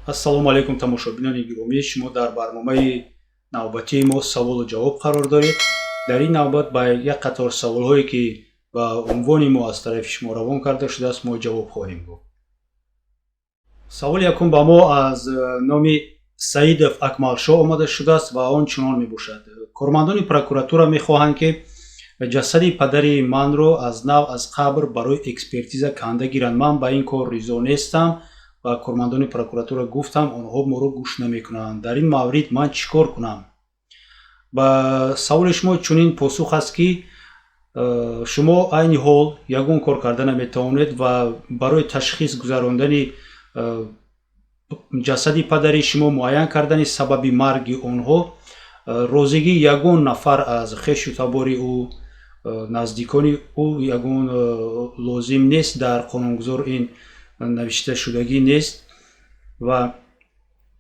Ассалому алайкум, тамошобинони гиромӣ! Шумо дар барномаи навбатии мо «Саволу ҷавоб» қарор доред. Дар ин навбат ба як қатор саволҳое, ки ба унвони мо аз тарафи шумо равон карда шудааст, мо ҷавоб хоҳем гуфт. Саволи якум ба мо аз номи Саидов Акмалшоҳ омада шудааст ва он чунон мебошад: кормандони прокуратура мехоҳанд, ки ҷасади падари манро аз нав аз қабр барои экспертиза канда гиранд. Ман ба ин кор ризо нестам ва кормандони прокуратура гуфтам, онҳо моро гӯш намекунанд. Дар ин маврид ман чӣ кор кунам? Ба саволи шумо чунин посух аст, ки шумо айни ҳол ягон кор карда наметавонед ва барои ташхис гузарондани ҷасади падари шумо, муайян кардани сабаби марги онҳо, розигии ягон нафар аз хешу табори ӯ, наздикони ӯ ягон лозим нест. Дар қонунгузор ин навишташудагӣ нест ва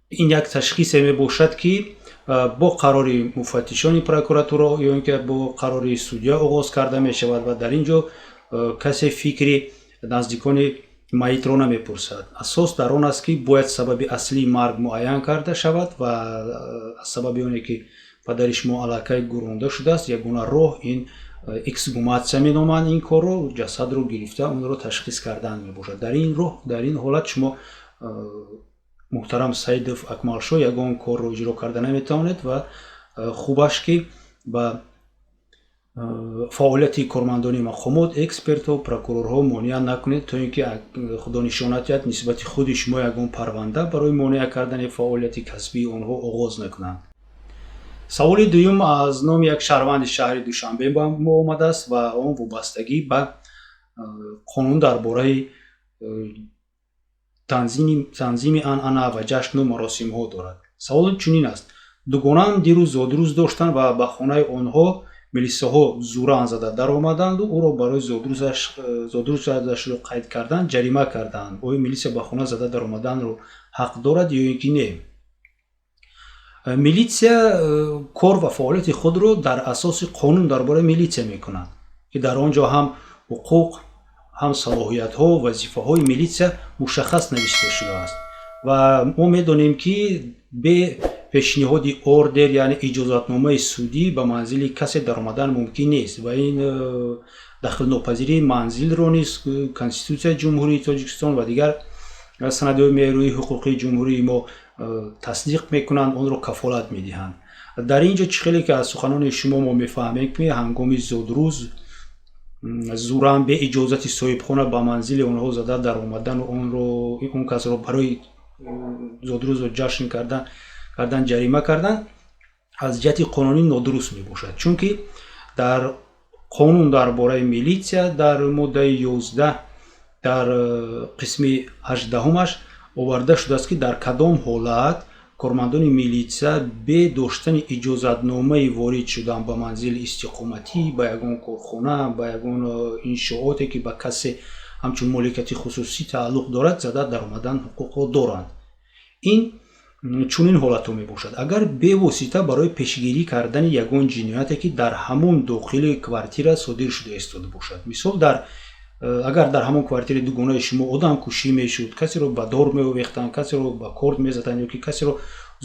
ин як ташхисе мебошад, ки бо қарори муфаттишони прокуратура ё ин ки бо қарори судя оғоз карда мешавад ва дар ин ҷо касе фикри наздикони майитро намепурсад. Асос дар он аст, ки бояд сабаби аслии марг муайян карда шавад ва аз сабаби оне ки падари шумо аллакай гӯронда шудааст, ягона роҳ ин эксгуматсия меноманд ин корро, ҷасадро гирифта, онро ташхис кардан мебошад. Дар ин роҳ, дар ин ҳолат шумо, муҳтарам Саидов Акмалшоҳ, ягон корро иҷро карда наметавонед ва хубаш, ки ба фаъолияти кормандони мақомот, экспертҳо, прокурорҳо монеа накунед, то ин ки, худо нишонат диҳад, нисбати худи шумо ягон парванда барои монеа кардани фаъолияти касбии онҳо оғоз накунанд. Саволи дуюм аз номи як шаҳрванди шаҳри Душанбе ба мо омадааст ва он вобастагӣ ба қонун дар бораи танзими анъана ва ҷашну маросимҳо дорад. Савол чунин аст: дугонаам дирӯз зодрӯз доштанд ва ба хонаи онҳо милисаҳо зӯран зада даромаданду ӯро барои зодрӯзашро қайд кардан ҷарима карданд. Оё милиса ба хона зада даромаданро ҳақ дорад ё ин ки не? Милитсия кор ва фаъолияти худро дар асоси қонун дар бораи милитсия мекунад, ки дар он ҷо ҳам ҳуқуқ, ҳам салоҳиятҳо, вазифаҳои милитсия мушаххас навишта шудааст. Ва мо медонем, ки бе пешниҳоди ордер, яъне иҷозатномаи судӣ, ба манзили касе даромадан мумкин нест ва ин дахлнопазирии манзилро низ Конститутсияи Ҷумҳурии Тоҷикистон ва дигар санадҳои меъёрии ҳуқуқии ҷумҳурии мо тасдиқ мекунанд, онро кафолат медиҳанд. Дар ин ҷо чӣ хеле ки аз суханони шумо мо мефаҳмем, ки ҳангоми зодрӯз зӯран бе иҷозати соҳибхона ба манзили онҳо зада даромадану онро, он касро барои зодрӯзро ҷашн кардан ҷарима кардан аз ҷиҳати қонунӣ нодуруст мебошад, чунки дар қонун дар бораи милитсия дар моддаи 11, дар қисми 18-умаш оварда шудааст, ки дар кадом ҳолат кормандони милитсия бе доштани иҷозатномаи ворид шудан ба манзили истиқоматӣ, ба ягон корхона, ба ягон иншооте, ки ба касе ҳамчун моликияти хусусӣ тааллуқ дорад, зада даромадан ҳуқуқро доранд. Ин чунин ҳолатҳо мебошад: агар бевосита барои пешгирӣ кардани ягон ҷинояте, ки дар ҳамон дохили квартира содир шуда истода бошад. Мисол, дар агар дар ҳамон квартираи дугонаи шумо одамкушӣ мешуд, касеро ба дор меовехтанд, касеро ба корд мезаданд ё ки касеро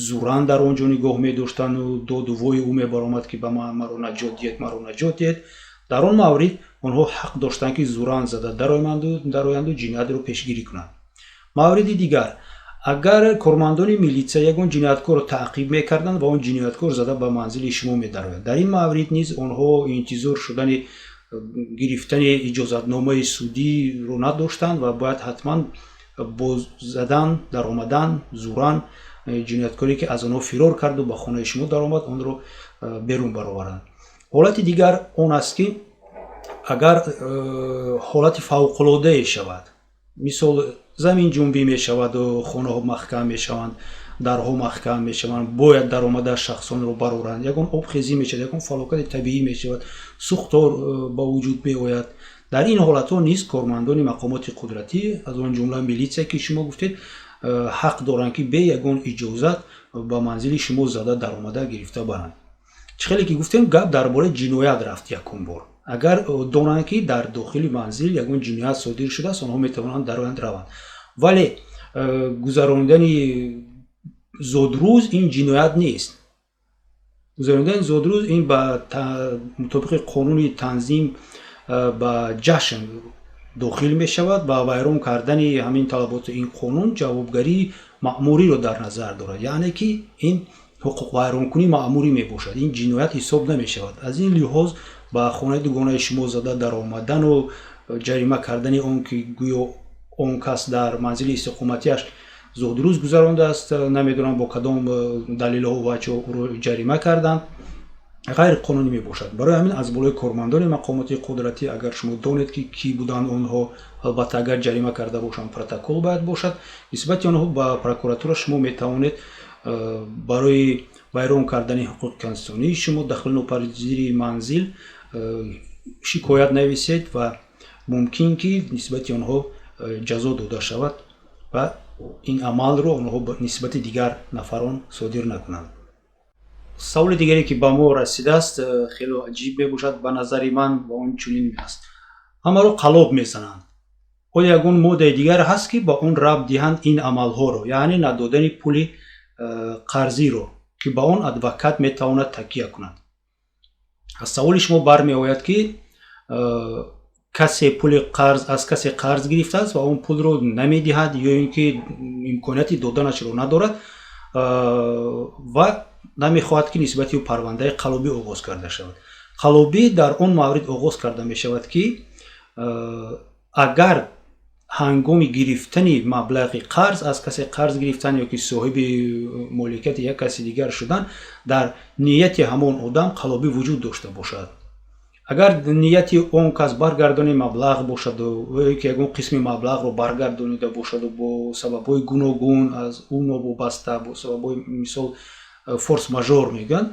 зӯран дар он ҷо нигоҳ медоштану доду вои ӯ мебаромад, ки ба ман, маро наҷот диҳед, маро наҷот диҳед, дар он маврид онҳо ҳақ доштанд, ки зӯран зада дароянду ҷиноятро пешгирӣ кунанд. Мавриди дигар: агар кормандони милитсия ягон ҷинояткорро таъқиб мекарданд ва он ҷинояткор зада ба манзили шумо медарояд, дар ин маврид низ онҳо интизор шудани гирифтани иҷозатномаи судиро надоштанд ва бояд ҳатман бо задан даромадан зӯран ҷинояткоре, ки аз онҳо фирор карду ба хонаи шумо даромад, онро берун бароваранд. Ҳолати дигар он аст, ки агар ҳолати фавқулоддае шавад, мисол, заминҷунбӣ мешаваду хонаҳо маҳкам мешаванд, дарҳо маҳкам мешаванд, бояд даромада шахсонро бароранд, ягон обхезӣ мешавад, ягон фалокати табиӣ мешавад, сӯхтор ба вуҷуд меояд, дар ин ҳолатҳо низ кормандони мақомоти қудратӣ, аз он ҷумла милитсия, ки шумо гуфтед, ҳақ доранд, ки бе ягон иҷозат ба манзили шумо зада даромада гирифта баранд. Чӣ хеле ки гуфтем, гап дар бораи ҷиноят рафт. Якум бор, агар донанд, ки дар дохили манзил ягон ҷиноят содир шудааст, онҳо метавонанд дароянд, раванд, вале Гузаронидани зодрӯз ин ҷиноят нест. Гузаронидани зодрӯз ин ба мутобиқи қонуни танзим ба ҷашн дохил мешавад ва вайрон кардани ҳамин талаботи ин қонун ҷавобгарии маъмуриро дар назар дорад, яъне ки ин ҳуқуқвайронкунии маъмурӣ мебошад, ин ҷиноят ҳисоб намешавад. Аз ин лиҳоз ба хонаи дугонаи шумо зада даромадану ҷарима кардани он, ки гӯё он кас дар манзили истиқоматиаш зодрӯз гузарондааст, намедонам, бо кадом далелҳо вачо ӯро ҷарима карданд, ғайриқонунӣ мебошад. Барои ҳамин аз болои кормандони мақомоти қудратӣ, агар шумо донед, ки кӣ буданд онҳо, албатта, агар ҷарима карда бошанд, протокол бояд бошад, нисбати онҳо ба прокуратура шумо метавонед барои вайрон кардани ҳуқуқи конститутсионии шумо, дахлнопазири манзил, шикоят нависед ва мумкин ки нисбати онҳо ҷазо дода шавад ва ин амалро онҳо нисбати дигар нафарон содир накунанд. Саволи дигаре, ки ба мо расидааст, хело аҷиб мебошад ба назари ман ва он чунин аст: ҳамаро қалоб мезананд. Оё ягон моддаи дигар ҳаст, ки ба он рабт диҳанд ин амалҳоро, яъне надодани пули қарзиро, ки ба он адвокат метавонад такя кунад? Аз саволи шумо бармеояд, ки касе пули қарз аз касе қарз гирифтааст ва он пулро намедиҳад ё ин ки имконияти доданашро надорад ва намехоҳад, ки нисбати ӯ парвандаи қалобӣ оғоз карда шавад. Қалобӣ дар он маврид оғоз карда мешавад, ки агар ҳангоми гирифтани маблағи қарз, аз касе қарз гирифтан ё ки соҳиби моликияти як каси дигар шудан, дар нияти ҳамон одам қалобӣ вуҷуд дошта бошад. Агар нияти он кас баргардони маблағ бошаду ё ки ягон қисми маблағро баргардонида бошаду бо сабабҳои гуногун, аз ӯ новобаста, бо сабабҳои, мисол, форс-мажор мегӯянд,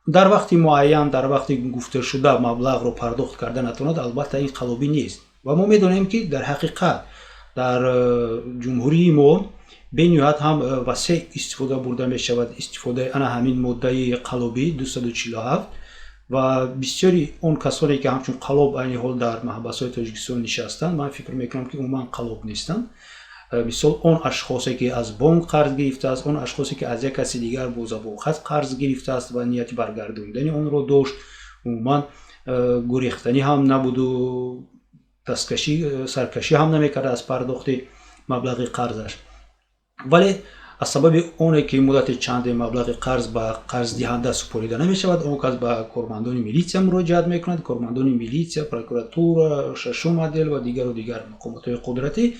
дар вақти муайян, дар вақти гуфташуда маблағро пардохт карда натавонад, албатта, ин қалобӣ нест. Ва мо медонем, ки дар ҳақиқат дар ҷумҳурии мо бениҳоят ҳам васеъ истифода бурда мешавад истифодаи ана ҳамин моддаи қалобӣ 247 ва бисёри он касоне, ки ҳамчун қалоб айни ҳол дар маҳбасҳои Тоҷикистон нишастанд, ман фикр мекунам, ки умуман қалоб нестанд. Мисол, он ашхосе, ки аз бонк қарз гирифтааст, он ашхосе, ки аз як каси дигар бо забонхат қарз гирифтааст ва нияти баргардонидани онро дошт, умуман гурехтанӣ ҳам набуду дасткашӣ, саркашӣ ҳам намекард аз пардохти маблағи қарзаш, вале аз сабаби оне ки муддати чанде маблағи қарз ба қарздиҳанда супорида намешавад, он кас ба кормандони милитсия муроҷиат мекунад. Кормандони милитсия, прокуратура, шашум отдел ва дигару дигар мақомотҳои қудратӣ,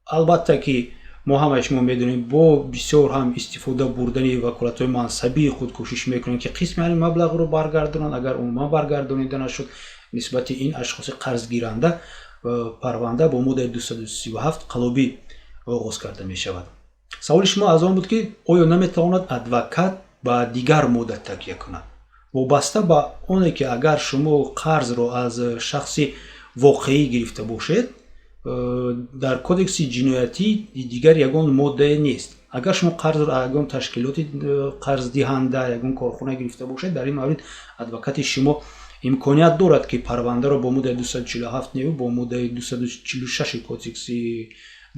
албатта, ки мо ҳамаи шумо медонем, бо бисёр ҳам истифода бурдани ваколатҳои мансабии худ кӯшиш мекунанд, ки қисми ҳамин маблағро баргардонанд. Агар умуман баргардонида нашуд, нисбати ин ашхоси қарзгиранда парванда бо моддаи 237 қалобӣ оғоз карда мешавад. Саволи шумо аз он буд, ки оё наметавонад адвокат ба дигар модда такя кунад? Вобаста ба оне ки агар шумо қарзро аз шахси воқеӣ гирифта бошед, дар кодекси ҷиноятӣ дигар ягон моддае нест. Агар шумо қарзро аз ягон ташкилоти қарздиҳанда, ягон корхона гирифта бошед, дар ин маврид адвокати шумо имконият дорад, ки парвандаро бо моддаи 247 не, бо моддаи 246 кодекси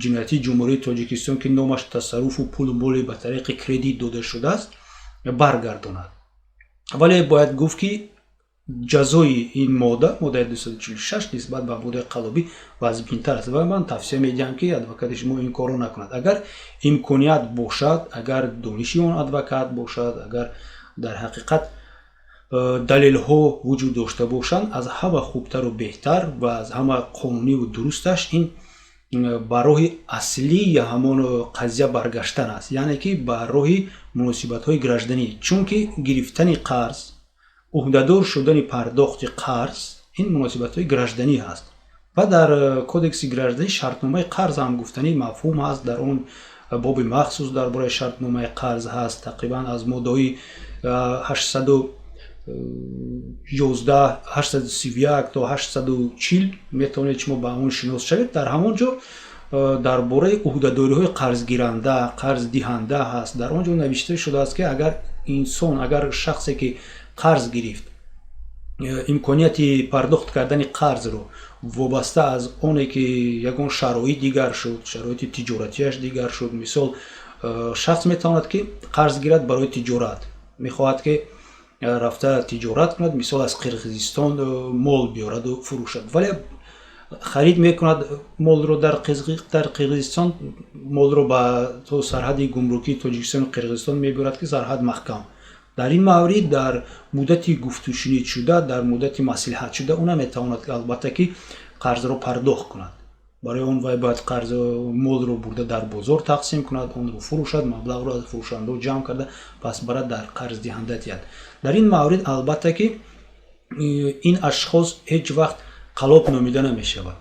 ҷиноятии Ҷумҳурии Тоҷикистон, ки номаш тасарруфу пулу моли ба тариқи кредит дода шудааст, баргардонад. Вале бояд гуфт, ки ҷазои ин модда, моддаи 246, нисбат ба моддаи қалобӣ вазбинтар аст ва ман тавсия медиҳам, ки адвокати шумо ин корро накунад. Агар имконият бошад, агар дониши он адвокат бошад, агар дар ҳақиқат далелҳо вуҷуд дошта бошанд, аз ҳама хубтару беҳтар ва аз ҳама қонуниву дурусташ ин ба роҳи аслии ҳамон қазия баргаштан аст, яъне ки ба роҳи муносибатҳои гражданӣ, чунки гирифтани қарз, ӯҳдадор шудани пардохти қарз ин муносибатҳои гражданӣ ҳаст ва дар кодекси гражданӣ шартномаи қарз ҳам гуфтанӣ мафҳум ҳаст. Дар он боби махсус дар бораи шартномаи қарз ҳаст, тақрибан аз моддаҳои 811, 831 то 840 метавонед шумо ба он шинос шавед. Дар ҳамон ҷо дар бораи ӯҳдадориҳои қарзгиранда, қарздиҳанда ҳаст. Дар он ҷо навишта шудааст, ки агар инсон, агар шахсе, ки қарз гирифт, Имконияти пардохт кардани қарзро вобаста аз оне, ки ягон шароит дигар шуд, шароити тиҷоратиаш дигар шуд. Мисол, шахс метавонад, ки қарз гирад барои тиҷорат, мехоҳад, ки рафта тиҷорат кунад, мисол, аз Қирғизистон мол биёраду фурӯшад, вале харид мекунад молро дар Қирғизистон, молро ба то сарҳади гумрукии Тоҷикистону Қирғизистон мебиёрад, ки сарҳад маҳкам. Дар ин маврид, дар муддати гуфтушунидшуда, дар муддати маслиҳатшуда ӯ наметавонад, албатта, ки қарзро пардохт кунад. Барои он вай бояд қарз молро бурда дар бозор тақсим кунад, онро фурӯшад, маблағро аз фурӯшандаҳо ҷамъ карда, пас барад дар қарздиҳанда диҳад. Дар ин маврид, албатта, ки ин ашхос ҳеҷ вақт қалоб номида намешавад.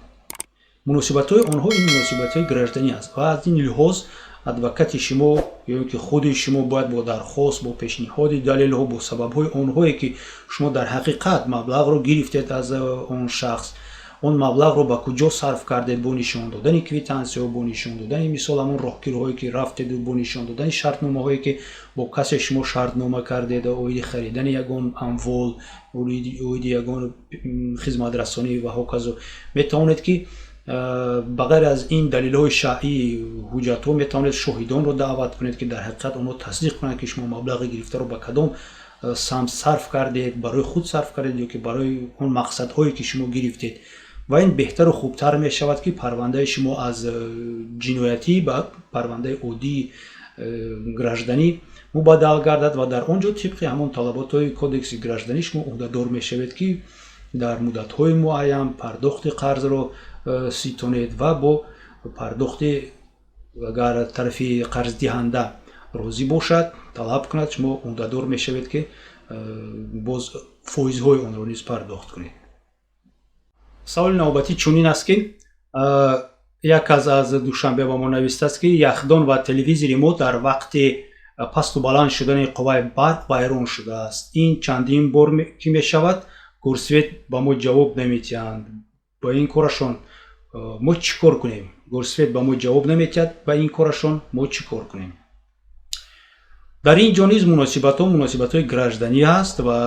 Муносибатҳои онҳо ин муносибатҳои гражданӣ аст ва аз ин лиҳоз адвокати шумо ё ин ки худи шумо бояд бо дархост, бо пешниҳоди далелҳо, бо сабабҳои онҳое, ки шумо дар ҳақиқат маблағро гирифтед аз он шахс, он маблағро ба куҷо сарф кардед, бо нишон додани квитансияҳо, бо нишон додани, мисол, ҳамон роҳкироҳое, ки рафтеду, бо нишон додани шартномаҳое, ки бо касе шумо шартнома кардед оиди харидани ягон амвол, оиди ягон хизматрасонӣ ва ҳоказо. Метавонед, ки ба ғайр аз ин далелҳои шаръӣ, ҳуҷҷатҳо, метавонед шоҳидонро даъват кунед, ки дар ҳақиқат онҳо тасдиқ кунанд, ки шумо маблағи гирифтаро ба кадом самт сарф кардед, барои худ сарф кардед ё ки барои он мақсадҳое, ки шумо гирифтед. Ва ин беҳтару хубтар мешавад, ки парвандаи шумо аз ҷиноятӣ ба парвандаи оддии гражданӣ мубаддал гардад ва дар он ҷо тибқи ҳамон талаботҳои кодекси гражданӣ шумо ӯҳдадор мешавед, ки дар муддатҳои муайян пардохти қарзро ситонед ва бо пардохти, агар тарафи қарздиҳанда розӣ бошад, талаб кунад, шумо ӯҳдадор мешавед, ки боз фоизҳои онро низ пардохт кунед. Саволи навбатӣ чунин аст, ки як кас аз Душанбе ба мо навистааст, ки яхдон ва телевизори мо дар вақти пасту баланд шудани қувваи барқ вайрон шудааст. Ин чандин бор ки мешавад, Горсвет ба мо ҷавоб наметиҳанд. Ба ин корашон мо чӣ кор кунем? Горсвет ба мо ҷавоб наметиҳад, ба ин корашон мо чӣ кор кунем? Дар ин ҷо низ муносибатҳо муносибатҳои гражданӣ ҳаст ва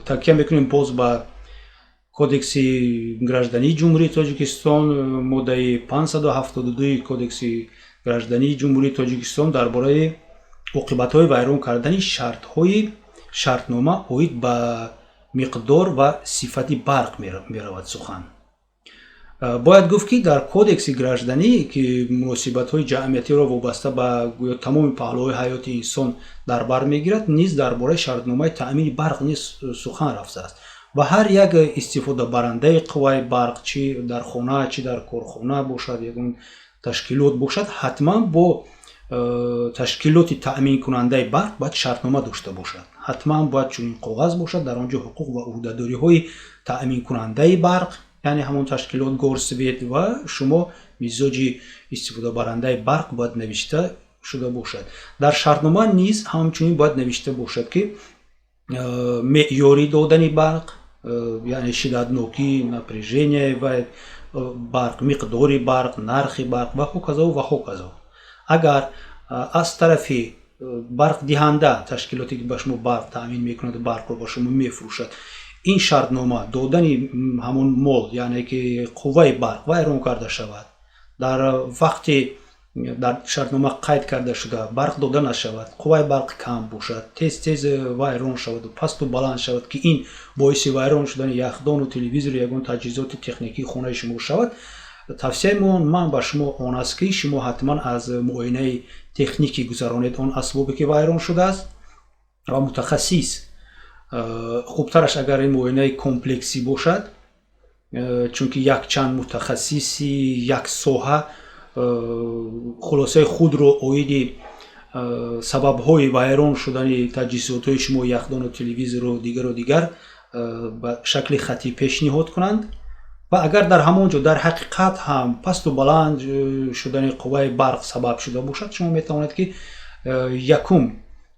такя мекунем боз ба Кодекси граждании Ҷумҳурии Тоҷикистон, моддаи 572 Кодекси граждании Ҷумҳурии Тоҷикистон дар бораи оқибатҳои вайрон кардани шартҳои шартнома оид ба миқдор ва сифати барқ меравад сухан. Бояд гуфт, ки дар Кодекси гражданӣ, ки муносибатҳои ҷамъиятиро вобаста ба гӯё тамоми паҳлӯҳои ҳаёти инсон дар бар мегирад, низ дар бораи шартномаи таъмини барқ низ сухан рафтааст ва ҳар як истифодабарандаи қувваи барқ, чӣ дар хона, чӣ дар корхона бошад, ягон ташкилот бошад, ҳатман бо ташкилоти таъминкунандаи барқ бояд шартнома дошта бошад. Ҳатман бояд чунин коғаз бошад. Дар он ҷо ҳуқуқ ва ӯҳдадориҳои таъминкунандаи барқ, яъне ҳамон ташкилот Горсвет, ва шумо, мизоҷи истифодабарандаи барқ, бояд навишта шуда бошад. Дар шартнома низ ҳамчунин бояд навишта бошад, ки меъёри додани барқ, яъне шиддатнокӣ, напряжение ва барқ, миқдори барқ, нархи барқ ва ҳоказо ва ҳоказо. Агар аз тарафи барқдиҳанда, ташкилоте, ки ба шумо барқ таъмин мекунад, барқро ба шумо мефурӯшад, ин шартнома додани ҳамон мол, яъне ки қувваи барқ, вайрон карда шавад, дар вақти дар шартнома қайд карда шуда барқ дода нашавад, қувваи барқ кам бошад, тез тез вайрон шаваду пасту баланд шавад, ки ин боиси вайрон шудани яхдону телевизору ягон таҷҳизоти техникии хонаи шумо шавад, тавсияи ман ба шумо он аст, ки шумо ҳатман аз муоинаи техникӣ гузаронед он асбобе, ки вайрон шудааст, ва мутахассис, хубтараш агар ин муоинаи комплексӣ бошад, чунки якчанд мутахассиси як соҳа хулосаи худро оиди сабабҳои вайрон шудани таҷҳизотҳои шумо, яхдону телевизору дигару дигар, ба шакли хаттӣ пешниҳод кунанд. Ва агар дар ҳамон ҷо дар ҳақиқат ҳам пасту баланд шудани қувваи барқ сабаб шуда бошад, шумо метавонед, ки якум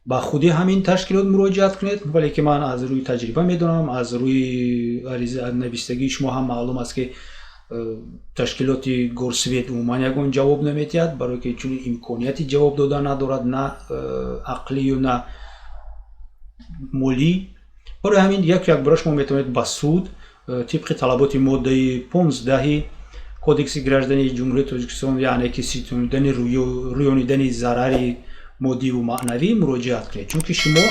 ба худи ҳамин ташкилот муроҷиат кунед. Вале ки ман аз рӯи таҷриба медонам, аз рӯи навистагии шумо ҳам маълум аст, ки ташкилоти Горсвет умуман ягон ҷавоб наметиҳад, барое ки чунин имконияти ҷавоб дода надорад, на ақлию, на молӣ. Барои ҳамин як якбора шумо метавонед ба суд тибқи талаботи моддаи 15-и Кодекси граждании Ҷумҳурии Тоҷикистон, яъне ки ситонидани, рӯёнидани зарари моддиву маънавӣ, муроҷиат кунед, чунки шумо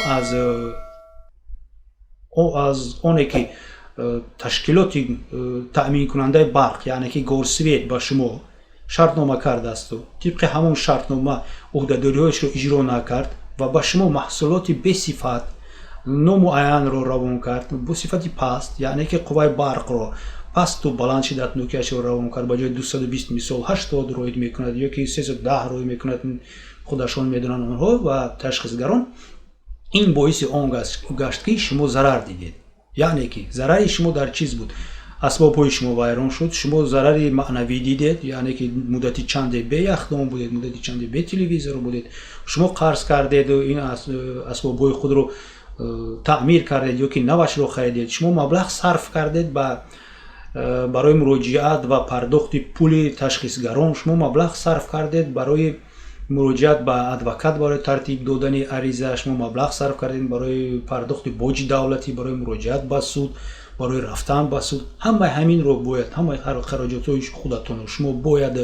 аз оне ки ташкилоти таъминкунандаи барқ, яъне ки Горсвет, ба шумо шартнома кардаасту тибқи ҳамон шартнома ӯҳдадориҳояшро иҷро накард ва ба шумо маҳсулоти бесифат, номуайянро равон кард, бо сифати паст, яъне ки қувваи барқро пасту баланд шиддатнокиашро равон кард, ба ҷои 220, мисол, 80 роид мекунад ё ки 310 роид мекунад, худашон медонанд онҳо ва ташхисгарон. Ин боиси он гашт, ки шумо зарар дидед. Яъне ки зарари шумо дар чиз буд? Асбобҳои шумо вайрон шуд, шумо зарари маънавӣ дидед, яъне ки муддати чанде бе яхдон будед, муддати чанде бе телевизор будед, шумо қарз кардеду ин асбобҳои худро таъмир кардед ё ки навашро харидед, шумо маблағ сарф кардед барои муроҷиат ва пардохти пули ташхисгарон, шумо маблағ сарф кардед барои муроҷиат ба адвокат барои тартиб додани ариза, шумо маблағ сарф кардед барои пардохти боҷи давлатӣ, барои муроҷиат ба суд, барои рафтан ба суд. Ҳамаи ҳаминро бояд, ҳамаи хароҷотҳои худатонро шумо бояд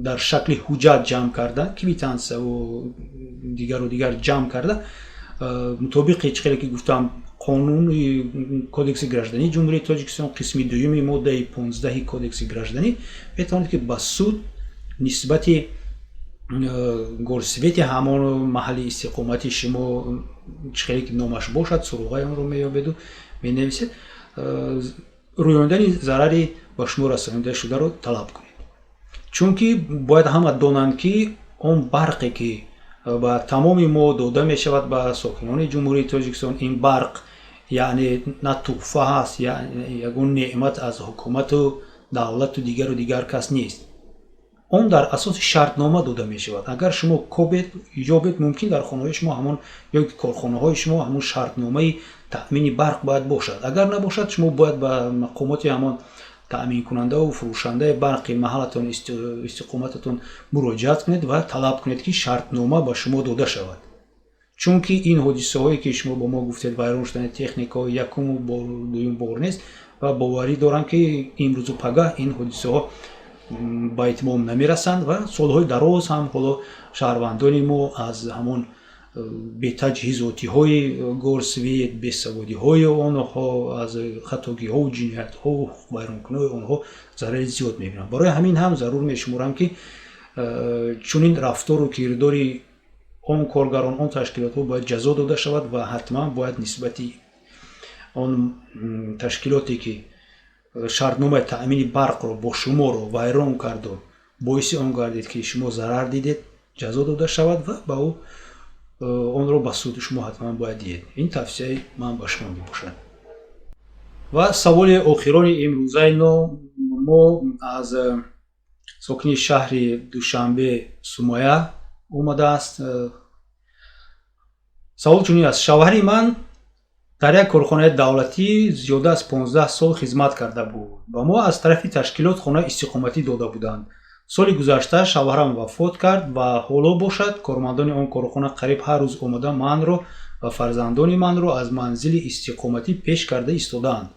дар шакли ҳуҷҷат ҷамъ карда, квитансияву дигару дигар ҷамъ карда, мутобиқи чӣ хеле ки гуфтам, қонуни Кодекси граждании Ҷумҳурии Тоҷикистон, қисми дуюми моддаи 15-и Кодекси гражданӣ, метавонед, ки ба суд нисбати Горсвети ҳамон маҳалли истиқомати шумо, чӣ хеле ки номаш бошад, суроғаи онро меёбеду менависед, рӯёндани зарари ба шумо расонида шударо талаб кунед. Чунки бояд ҳама донанд, ки он барқе ки ба тамоми мо дода мешавад, ба сокинони Ҷумҳурии Тоҷикистон, ин барқ яъне на туҳфа ҳаст, ягон неъмат аз ҳукумату давлату дигару дигар кас нест, он дар асоси шартнома дода мешавад. Агар шумо кобед, ёбед, мумкин дар хонаҳои шумо ҳамон ё корхонаҳои шумо ҳамон шартномаи таъмини барқ бояд бошад. Агар набошад, шумо бояд ба мақомоти ҳамон таъминкунандаву фурӯшандаи барқи маҳаллатон, истиқомататон муроҷиат кунед ва талаб кунед, ки шартнома ба шумо дода шавад. Чунки ин ҳодисаҳое, ки шумо ба мо гуфтед, вайрон шудани техникаҳо, якуму дуюм бор нест ва боварӣ дорам, ки имрӯзу пагаҳ ин ҳодисаҳо ба итмом намерасанд ва солҳои дароз ҳам ҳоло шаҳрвандони мо аз ҳамон бетаҷҳизотиҳои Горсвет, бесаводиҳои онҳо, аз хатогиҳову ҷиноятҳову ҳуқуқвайронкуниҳои онҳо зарари зиёд мебинанд. Барои ҳамин ҳам зарур мешуморам, ки чунин рафтору кирдори он коргарон, он ташкилотҳо бояд ҷазо дода шавад ва ҳатман бояд нисбати он ташкилоте, ки шартномаи таъмини барқро бо шуморо вайрон карду боиси он гардид, ки шумо зарар дидед, ҷазо дода шавад ва ба ӯ онро ба суд шумо ҳатман бояд диҳед. Ин тавсияи ман ба шумо мебошад. Ва саволи охирони имрӯзаи мо аз сокини шаҳри Душанбе Сумая омадааст. Савол чунин аст: шавҳари ман дар як корхонаи давлатӣ зиёда аз 15 сол хизмат карда буд. Ба мо аз тарафи ташкилот хонаи истиқоматӣ дода буданд. Соли гузашта шавҳарам вафот кард ва ҳоло бошад, кормандони он корхона қариб ҳар рӯз омада, манро ва фарзандони манро аз манзили истиқоматӣ пеш карда истодаанд,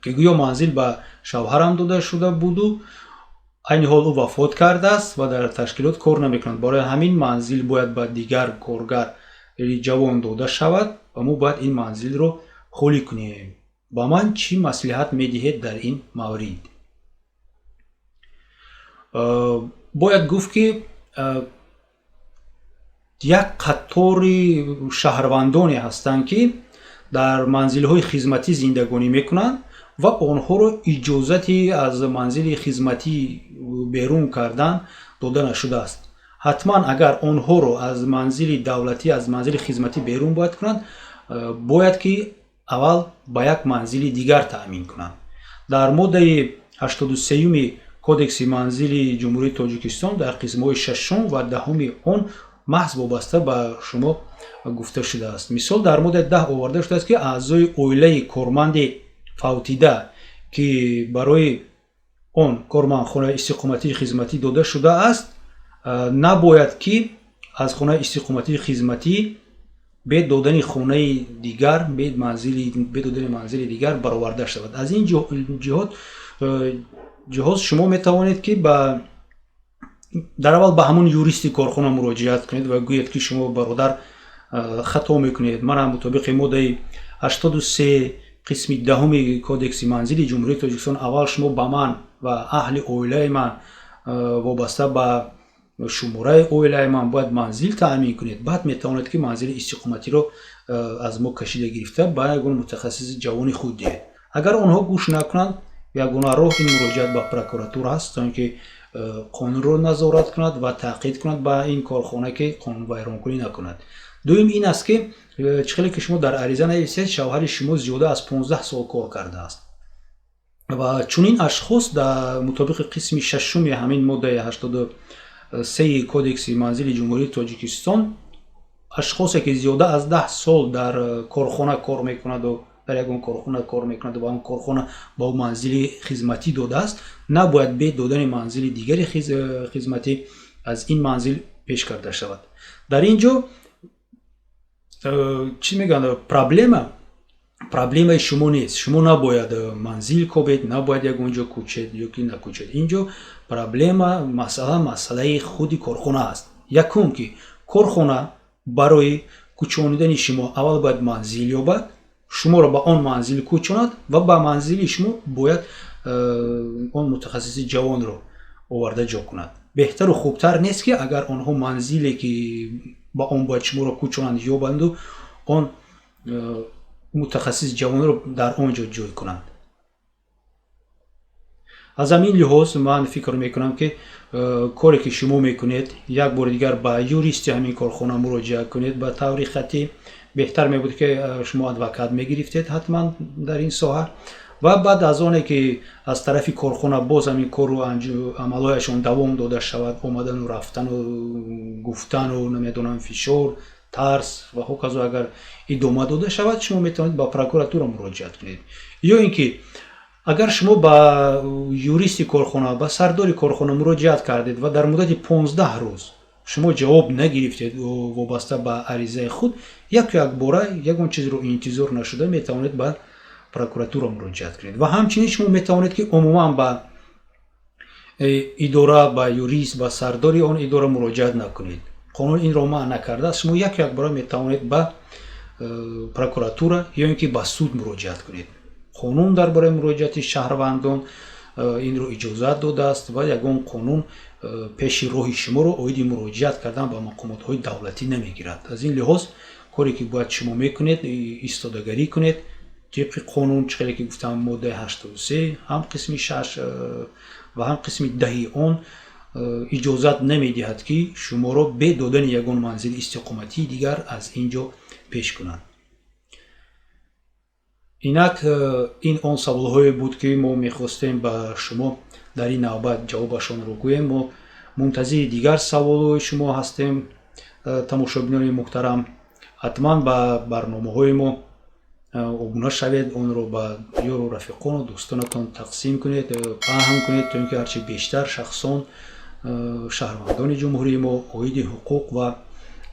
ки гӯё манзил ба шавҳарам дода шуда буду айни ҳол ӯ вафот кардааст ва дар ташкилот кор намекунад. Барои ҳамин манзил бояд ба дигар коргар ҷавон дода шавад ва мо бояд ин манзилро холӣ кунем. Ба ман чӣ маслиҳат медиҳед дар ин маврид? Бояд гуфт, ки як қатори шаҳрвандоне ҳастанд, ки дар манзилҳои хизматӣ зиндагонӣ мекунанд ва онҳоро иҷозати аз манзили хизматӣ берун кардан дода нашудааст. Ҳатман агар онҳоро аз манзили давлатӣ, аз манзили хизматӣ берун бояд кунанд, бояд ки аввал ба як манзили дигар таъмин кунанд. Дар моддаи 83-юми Кодекси манзили Ҷумҳурии Тоҷикистон, дар қисмҳои шашум ва 10-уми он маҳз вобаста ба шумо гуфта шудааст. Мисол, дар моддаи 10 оварда шудааст, ки аъзои оилаи корманди фавтида, ки барои он корманд хонаи истиқоматии хизматӣ дода шудааст, набояд ки аз хонаи истиқоматии хизматӣ Бе додани хонаи дигар, бе додани манзили дигар бароварда шавад. Аз ин ҷиҳат ҷиҳоз шумо метавонед, ки ба дар аввал ба ҳамон юристи корхона муроҷиат кунед ва гӯед, ки шумо, бародар, хато мекунед. Мана, мутобиқи моддаи 83 қисми 10-уми Кодекси манзили Ҷумҳурии Тоҷикистон, аввал шумо ба ман ва аҳли оилаи ман, вобаста ба шумораи оилаи ман, бояд манзил таъмин кунед, баъд метавонед, ки манзили истиқоматиро аз мо кашида гирифта, ба ягон мутахассиси ҷавони худ диҳед. Агар онҳо гӯш накунанд, ягона роҳ ин муроҷиат ба прокуратура аст, то ин ки қонунро назорат кунад ва таъқид кунад ба ин корхона, ки қонунвайронкунӣ накунад. Дуюм ин аст, ки чӣ хеле ки шумо дар ариза нависед, шавҳари шумо зиёда аз 15 сол кор кардааст ва чунин ашхос дар мутобиқи қисми шашуми ҳамин моддаи 83-и Кодекси манзили Ҷумҳурии Тоҷикистон, ашхосе ки зиёда аз 10 сол дар корхона кор мекунаду дар ягон корхона кор мекунад ва он корхона ба ӯ манзили хизматӣ додааст, набояд бе додани манзили дигари хизматӣ аз ин манзил пеш карда шавад. Дар ин ҷо чӣ мегӯянд, проблемаи шумо нест. Шумо набояд манзил кобед, набояд ягон ҷо кӯчед ё ки накӯчед. Ин ҷо проблема, масъала масъалаи худи корхона аст. Якум, ки корхона барои кӯчонидани шумо аввал бояд манзил ёбад, шуморо ба он манзил кӯчонад ва ба манзили шумо бояд он мутахассиси ҷавонро оварда ҷо кунад. Беҳтару хубтар нест, ки агар онҳо манзиле, ки ба он бояд шуморо кӯчонанд, ёбанду он мутахассиси ҷавонро дар он ҷо ҷой кунанд? Аз ҳамин лиҳоз ман фикр мекунам, ки коре ки шумо мекунед, як бори дигар ба юристи ҳамин корхона муроҷиат кунед ба таври хаттӣ. Беҳтар мебуд, ки шумо адвокат мегирифтед ҳатман дар ин соҳа. Ва баъд аз оне ки аз тарафи корхона боз ҳамин кору амалҳояшон давом дода шавад, омадану рафтану гуфтану, намедонам, фишор, тарс ва ҳоказо, агар идома дода шавад, шумо метавонед ба прокуратура муроҷиат кунед. Ё ин ки агар шумо ба юристи корхона, ба сардори корхона муроҷиат кардед ва дар муддати 15 рӯз шумо ҷавоб нагирифтед вобаста ба аризаи худ, яку якбора, ягон чизро интизор нашуда, метавонед ба прокуратура муроҷиат кунед. Ва ҳамчунин шумо метавонед, ки умуман ба идора, ба юрист, ба сардори он идора муроҷиат накунед. Қонун инро манъ накардааст. Шумо яку якбора метавонед ба прокуратура ё ин ки ба суд муроҷиат кунед. Қонун дар бораи муроҷиати шаҳрвандон инро иҷозат додааст ва ягон қонун пеши роҳи шуморо оиди муроҷиат кардан ба мақомотҳои давлатӣ намегирад. Аз ин лиҳоз коре ки бояд шумо мекунед, истодагарӣ кунед тибқи қонун. Чӣ хеле ки гуфтам, моддаи 83, ҳам қисми 6 ва ҳам қисми 10-и он иҷозат намедиҳад, ки шуморо бе додани ягон манзили истиқоматии дигар аз ин ҷо пеш кунанд. Инак, ин он саволҳое буд, ки мо мехостем ба шумо дар ин навбат ҷавобашонро гӯем. Мо мунтазири дигар саволҳои шумо ҳастем. Тамошобинони муҳтарам, ҳатман ба барномаҳои мо обуна шавед, онро ба ёру рафиқону дӯстонатон тақсим кунед, паҳн кунед, то ин ки ҳарчи бештар шахсон, шаҳрвандони ҷумҳурии мо оиди ҳуқуқ ва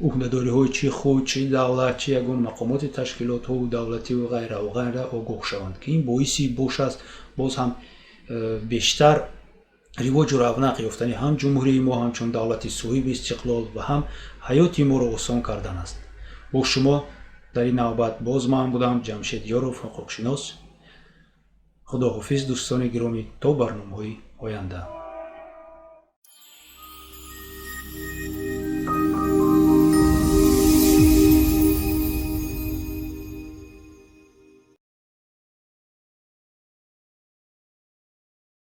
ӯҳдадориҳои чӣ худ, чӣ давлат, чӣ ягон мақомоти ташкилотҳоу давлативу ғайраву ғайра огоҳ шаванд, ки ин боиси бошад боз ҳам бештар ривоҷу равнақ ёфтани ҳам ҷумҳурии мо ҳамчун давлати соҳиби истиқлол ва ҳам ҳаёти моро осон кардан аст. Бо шумо дар ин навбат боз ман будам, Ҷамшед Ёров, ҳуқуқшинос. Худоҳофиз, дӯстони гиромӣ, то барномаҳои оянда.